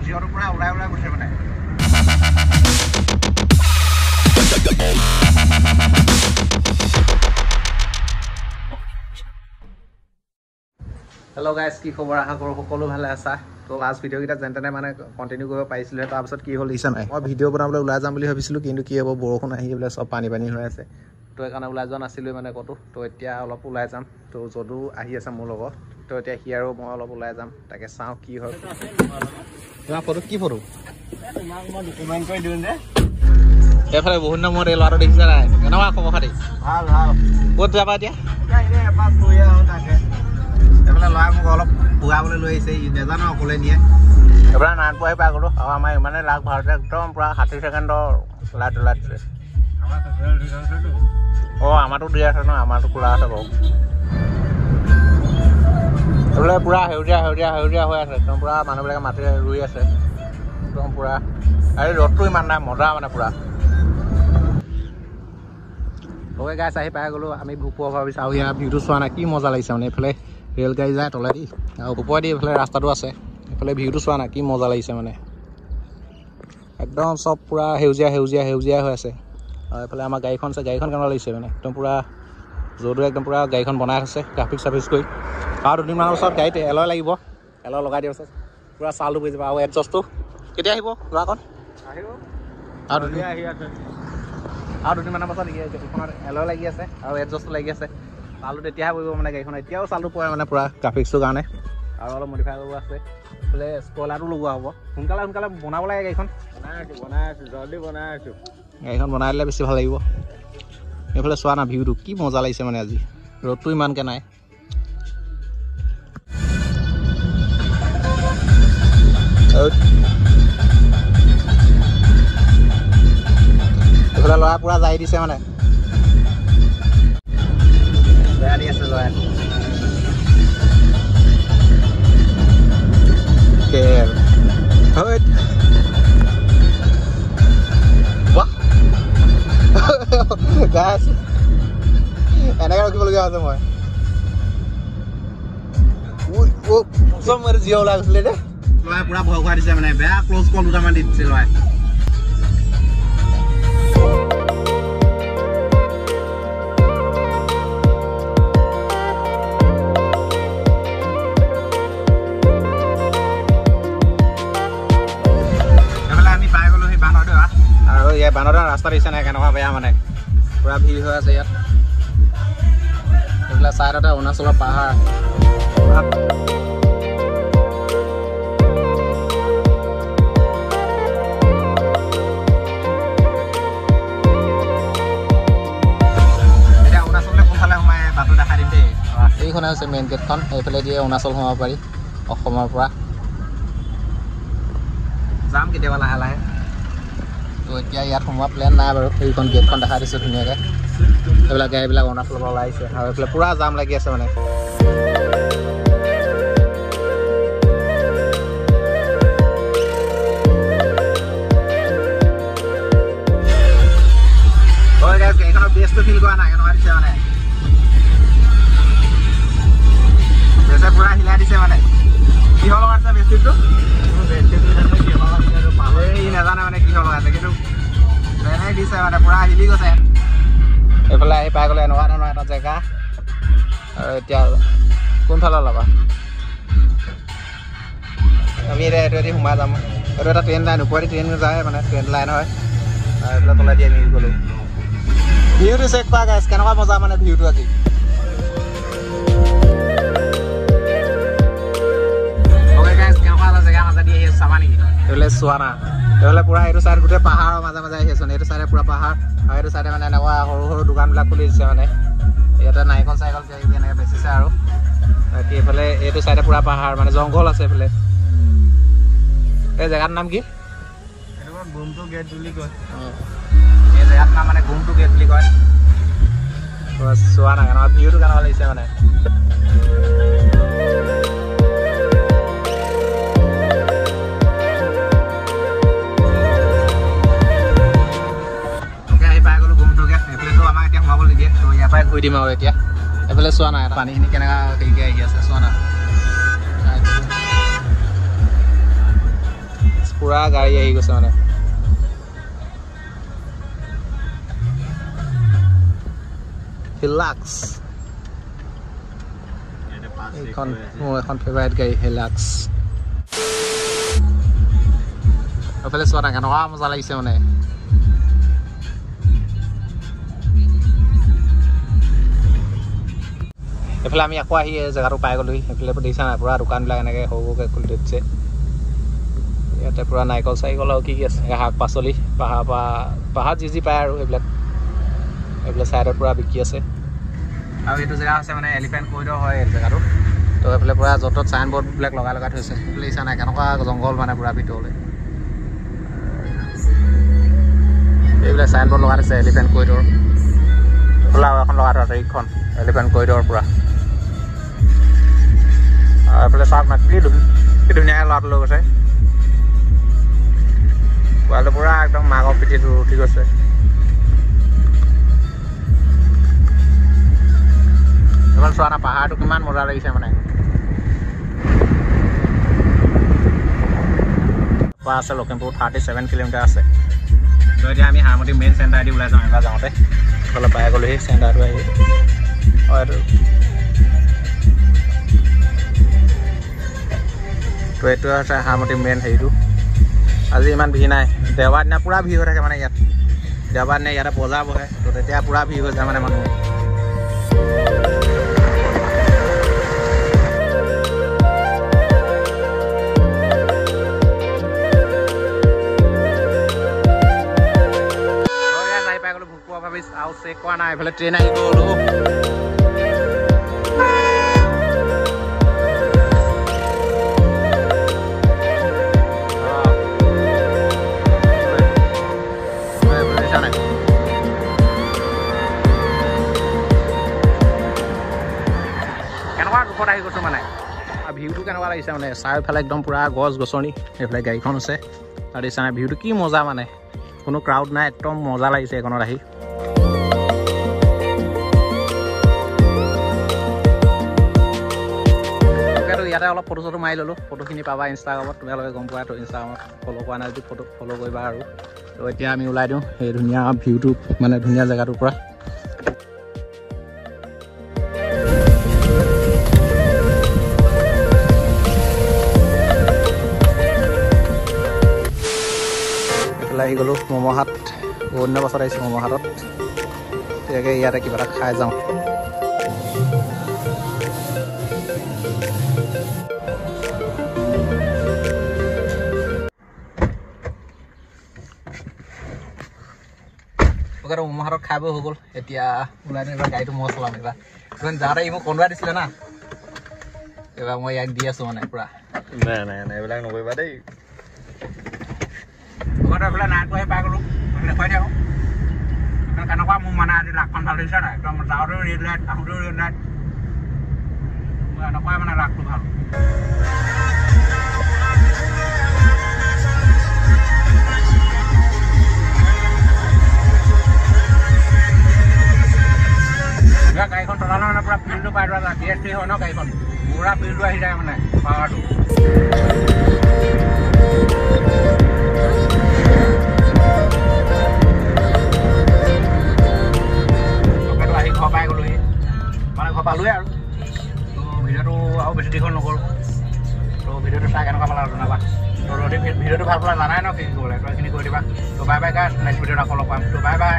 জিঅ'টোৰ পৰা ওলাই ওলাই গৈছে মানে। হেল্ল' গাইজ, কি খবৰ? আশা কৰোঁ সকলো ভালে আছা। তো লাষ্ট ভিডিঅ'কেইটা যেন তেনে মানে কণ্টিনিউ কৰিব পাৰিছিলোঁ। তাৰপিছত কি হ'ল দেখিছা নাই, মই ভিডিঅ' বনাবলৈ ওলাই যাম বুলি ভাবিছিলোঁ, কিন্তু কি হ'ব, বৰষুণ আহি পেলাই চব পানী পানী হৈ আছে। তো সেইকাৰণে ওলাই যোৱা নাছিলোঁ মানে ক'তো। তো এতিয়া অলপ ওলাই যাম। তো যদু আহি আছে মোৰ লগত। তো এতিয়া সি আৰু মই অলপ ওলাই যাম, তাকে চাওঁ কি হয়। তোমাৰ ফটো কি ফটো? এইফালে বহুত দিনৰ মূৰত এই ল'ৰাটো দেখিছা নাই? কেনেকুৱা খবৰ খাতি? ভাল ভাল। ক'ত যাবা এতিয়া? এইফালে ল'ৰাই মোক অলপ ফুৰাবলৈ লৈ আহিছে, নাজানো অকলে নিয়ে। এইফালে নাৰায়ণপুৰ আহি পাই গ'লোঁ আৰু আমাৰ ইমানেই লাখ ভাৰতে একদম পূৰা 60 ছেকেণ্ডৰ লাইট ওলাই দিছে। অঁ, আমাৰতো দিয়া আছে ন, আমাৰতো খোলা আছে বাৰু। এইফালে পূৰা সেউজীয়া সেউজীয়া সেউজীয়া হৈ আছে একদম পূৰা, মানুহবিলাকে মাটি ৰুই আছে একদম পূৰা। আৰু ৰ'দটো ইমান নাই, মজা মানে পূৰা। অ'কে গাইছ, আহি পাই গ'লোঁ আমি ভোগপুৰৰ ভাবিছোঁ। আৰু ইয়াৰ ভিউটো চোৱা নাই, কি মজা লাগিছে মানে। এইফালে ৰেল গাড়ী যায় তলেদি আৰু ওপৰেদি এইফালে ৰাস্তাটো আছে। এইফালে ভিউটো চোৱা নাই, কি মজা লাগিছে মানে। একদম চব পূৰা সেউজীয়া সেউজীয়া সেউজীয়া হৈ আছে। আৰু এইফালে আমাৰ গাড়ীখন আছে, গাড়ীখন কেনেকুৱা লাগিছে মানে একদম পূৰা। য'তো একদম পূৰা গাড়ীখন বনাই থৈছে গ্ৰাফিক্স চাফিক্স কৰি। আৰু দুদিনমানৰ পাছত গাড়ীত এলয় লাগিব, এলয় লগাই দিয়াৰ পাছত পূৰা চালটো পৰি যাব। আৰু এডজষ্টটো কেতিয়া আহিব ল'ৰাকণ? আৰু দুদিন আৰু দুদিনমানৰ পাছত এইখনত এলয় লাগি আছে আৰু এডজষ্টটো লাগি আছে। চালটো তেতিয়াহে পৰিব মানে গাড়ীখন। এতিয়াও চালটো পৰে মানে পূৰা গ্ৰাফিক্সটোৰ কাৰণে। আৰু অলপ মডিফাই কৰিব আছে। এইফালে স্পইলাৰটো লগোৱা হ'ব। সোনকালে সোনকালে বনাব লাগে গাড়ীখন। বনাই আছোঁ, জলদি বনাই আছোঁ। গাড়ীখন বনাই দিলে বেছি ভাল লাগিব। এইফালে চোৱা না ভিউটো কি মজা লাগিছে মানে। আজি ৰ'দটো ইমানকৈ নাই। এইফালে ল'ৰা পূৰা জাৰি দিছে মানে, বেয়া দি আছে ল'ৰাই। এনেকে ৰখিবলগীয়া হৈছে মই। চব মোৰ জিঅ' ওলাই গৈছিলে দেই। ল'ৰাই পূৰা ভয় খুৱাই দিছে মানে, বেয়া ক্ল'জ কল দুটামান দি দিছে ল'ৰাই। এইফালে আমি পাই গ'লোঁ সেই বানৰদৰা। আৰু ইয়াত বানৰদৰা ৰাস্তা দিছে নাই, কেনেকুৱা বেয়া মানে, পূৰা ভিৰ হৈ আছে ইয়াত। এইফালে চাইডতে অৰুণাচলৰ পাহাৰ। এতিয়া অৰুণাচললৈ কোনফালে সোমাই বাটটো দেখাই দিম দেই। এইখনে হৈছে মেইন গেটখন, এইফালে দিয়ে অৰুণাচল সোমাব পাৰি অসমৰ পৰা। যাম কেতিয়াবা লাহে লাহে। তো এতিয়া ইয়াত সোমোৱা প্লেন নাই বাৰু। সেইখন গেটখন দেখাই দিছোঁ ধুনীয়াকৈ। এইবিলাক গাড়ীবিলাক অৰুণাচলৰ পৰা ওলাই আহিছে আৰু এইফালে পূৰা জাম লাগি আছে মানে। গাড়ীখনৰ বেছটো ফিল কৰা নাই, কেনেকুৱা দিছে মানে। বেছে পূৰা হিলাই দিছে মানে। কিহৰ লগাইছে বেছিটো এই নাজানে মানে কিহৰ লগাইছে, কিন্তু বেলেগ দিছে মানে, পূৰা হিলি গৈছে। এইফালে আহি পাই গ'লে এনেকুৱা ধৰণৰ এটা জেগা। আৰু এতিয়া কোনফালে ওলাবা? আমি এতিয়া এইটোৱেদি সোমাই যাম। এইটো এটা ট্ৰেইন লাইন, ওপৰেদি ট্ৰেইন যায় মানে, ট্ৰেইন লাইন হয়। আৰু এইফালে তলেদি আমি গ'লোঁ। ভিউটো চেক কৰা গাইছ, কেনেকুৱা মজা মানে ভিউটো আজি। অ'কে গাইছ, কেনেকুৱা এটা জেগা মাজেদি আহি আছোঁ চাবা নেকি? এইফালে চোৱা না, এইফালে পূৰা এইটো চাইড গোটেই পাহাৰৰ মাজে মাজে আহি আছোঁ। এইটো চাইডে পূৰা পাহাৰ আৰু এইটো চাইডে মানে এনেকুৱা সৰু সৰু দোকানবিলাক খুলি দিছে মানে। ইয়াতে নাৰিকল চাৰিকল কিবা কিবি এনেকৈ বেচিছে আৰু। বাকী এইফালে এইটো চাইডে পূৰা পাহাৰ মানে জংঘল আছে এইফালে। এই জেগাটোৰ নাম কি? গুমটো গেট বুলি কয়। এই জেগাটোৰ নাম মানে গুমটো গেট বুলি কয়। চোৱা নাই কেনেকুৱা ভিউটো কেনেকুৱা লাগিছে মানে। আহি পাই গ'লোঁ গুমটো গেট। এইফালেতো আমাক এতিয়া সোমাব নিদিয়ে, তো ইয়াৰ পৰাই ঘূৰি দিম আৰু এতিয়া। এইফালে চোৱা নাই পানীখিনি কেনেকুৱা হেৰিকৈ আহি আছে, চোৱা না। পূৰা গাড়ী আহি গৈছে মানে। হিলাক্স এইখন মোৰ এখন ফেভাৰিট গাড়ী হিলাক্স। এইফালে চোৱা না কেনেকুৱা মজা লাগিছে মানে। এইফালে আমি আকৌ আহি এই জেগাটো পাই গ'লোহি। সেইফালে দেখিছা নাই পূৰা দোকানবিলাক এনেকৈ সৰু সৰুকৈ খুলি থৈ দিছে। ইয়াতে পূৰা নাৰিকল চাৰিকল আৰু কি কি আছে, শাক পাচলি পাহাৰ পৰা পাহাৰত যি যি পায় আৰু সেইবিলাক এইফালে ছাইডত পূৰা বিকি আছে। আৰু এইটো জেগা হৈছে মানে এলিফেণ্ট কৰিডৰ হয় এই জেগাটো। তো এইফালে পূৰা য'ত ত'ত চাইন বৰ্ডবিলাক লগাই লগাই থৈছে। এইফালে দেখিছা নাই কেনেকুৱা জংঘল মানে পূৰা ভিতৰলৈ। এইবিলাক চাইন বৰ্ড লগাই থৈছে এলিফেণ্ট কৰিডৰ। এইফালে আৰু এখন লগাই থোৱা আছে এইখন এলিফেণ্ট কৰিডৰ পূৰা। আৰু এইফালে চাওক না কি ধুনীয়াকৈ ল'ৰাটো লৈ গৈছে। পোৱালিটো পূৰা একদম মাকৰ পিঠিত উঠি গৈছে। এইফালে চোৱা না পাহাৰটো কিমান মজা লাগিছে মানে। আছে লখিমপুৰ 37 কিলোমিটাৰ আছে। তো এতিয়া আমি হাৰমতি মেইন চেণ্টাৰেদি ওলাই যাওঁ। এবাৰ যাওঁতে এইফালে পাই গ'লোহি চেণ্টাৰটো আহি। অঁ এইটো তো এইটো হৈছে হাৰমতি মেইন হেৰিটো। আজি ইমান ভিৰ নাই, দেওবাৰ দিনা পূৰা ভিৰ হৈ থাকে মানে ইয়াত। দেওবাৰ দিনা ইয়াতে বজাৰ বহে, তো তেতিয়া পূৰা ভিৰ হৈ যায় মানে মানুহ। আৰু চেক কৰা নাই, এইফালে ট্ৰেইন আহি গ'ল। কেনেকুৱা দুখত আহি গৈছোঁ মানে। আৰু ভিউটো কেনেকুৱা লাগিছে মানে, চাৰিওফালে একদম পূৰা গছ গছনি, এইফালে গাড়ীখন আছে। আৰু দেখিছা নাই ভিউটো কি মজা মানে, কোনো ক্ৰাউড নাই, একদম মজা লাগিছে এইখনত আহি। ইয়াতে অলপ ফটো চটো মাৰি ল'লোঁ, ফটোখিনি পাবা ইনষ্টাগ্ৰামত, তোমালোকে গম পোৱা। তো ইনষ্টাগ্ৰামত ফ'ল' কৰা নাই যদি ফটো ফ'ল' কৰিবা আৰু। তো এতিয়া আমি ওলাই দিওঁ সেই ধুনীয়া ভিউটো মানে ধুনীয়া জেগাটোৰ পৰা। এইফালে আহি গ'লোঁ মমহাট, বহুত দিনৰ পাছত আহিছোঁ মমহাটত। তেতিয়াকে ইয়াতে কিবা এটা খাই যাওঁ। মমহাটত খাই বৈ হৈ গ'ল, এতিয়া ওলাই দিওঁ। এইবাৰ গাড়ীটো মই চলাম। এইবাৰ যাওঁতে ই মোক কন্দুৱাই দিছিলে না, এইবাৰ মই ইয়াক দি আছোঁ মানে পূৰা। নাই নাই নাই এইবিলাক নকৰিবা দেই। এইফালে নাৰায়ণপুৰ আহি পাই গ'লোঁ, দেখুৱাই দিয়া কেনেকুৱা মোৰ মানে আজি লাকখন ভাল দিছে নাই। একদম যাওঁতেও ৰেড লাইট, আহোঁতেও ৰেড লাইট, মোৰ এনেকুৱাই মানে লাকটো ভাল। গাড়ীখন চলালে মানে পূৰা ফিল্ডটো পাই যোৱা যায়, GST হয় ন গাড়ীখন, পূৰা ফিল্ডটো আহি যায় মানে পাৱাৰটো। আহি ঘৰ পাই গ'লোহি, মানে ঘৰ পালোৱে আৰু। তো ভিডিঅ'টো আৰু বেছি দীঘল নকৰোঁ। তো ভিডিঅ'টো চাই কেনেকুৱা পালা জনাবা। তো যদি ভিডিঅ'টো ভাল পালা জানাই ন কি কৰিব লাগে, তো সেইখিনি কৰি দিবা। তো বাই বাই গাইজ, নেক্সট ভিডিঅ'ত আকৌ লগ পাম। তো বাই বাই।